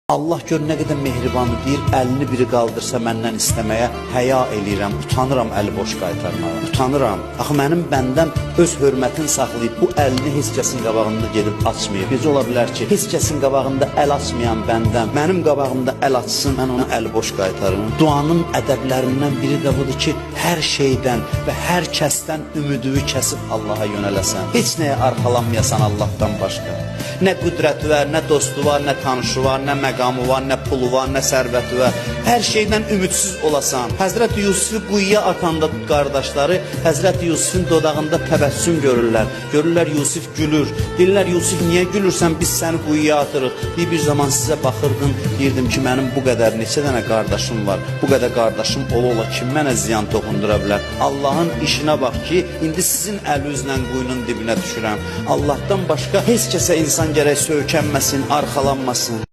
Allah gör nə qədər mehribandır, deyir, əlini biri qaldırsa məndən istəməyə həya eləyirəm, utanıram əli boş qaytarmağa. Utanıram. Axı mənim bəndəm öz hörmətini saxlayıb bu əlini heç kəsin qabağında gedib açmayıb. Necə ola bilər ki, heç kəsin qabağında əl açmayan bəndəm mənim qabağımda əl açsın, mən ona əli boş qaytarım. Duanın ədəblərindən biri də budur ki, hər şeydən və hər kəsdən ümidini kəsib Allaha yönələsən. Heç nəyə arxalanmayasan Allahdan başqa. Nə qüdrəti var, nə dostu var, nə tanışı var, nə məqamı var, nə pulu var, nə sərvəti var. Hər şeydən ümidsiz olasan. Həzrət Yusifi quyuya atanda qardaşları Həzrət Yusifin dodağında təbəssüm görürlər. Görürlər Yusif gülür. Deyirlər Yusif niyə gülürsən? Biz səni quyuya atırıq. Deyir bir zaman sizə baxırdım, deyirdim ki, mənim bu qədər neçə dənə qardaşım var. Bu qədər qardaşım ola-ola kim mənə ziyan toxundura bilər? Allahın işinə bax ki, indi sizin əlinizlə quyunun dibinə düşürəm. Allahdan başqa heç kəsə insan gərək söykənməsin, arxalanmasın.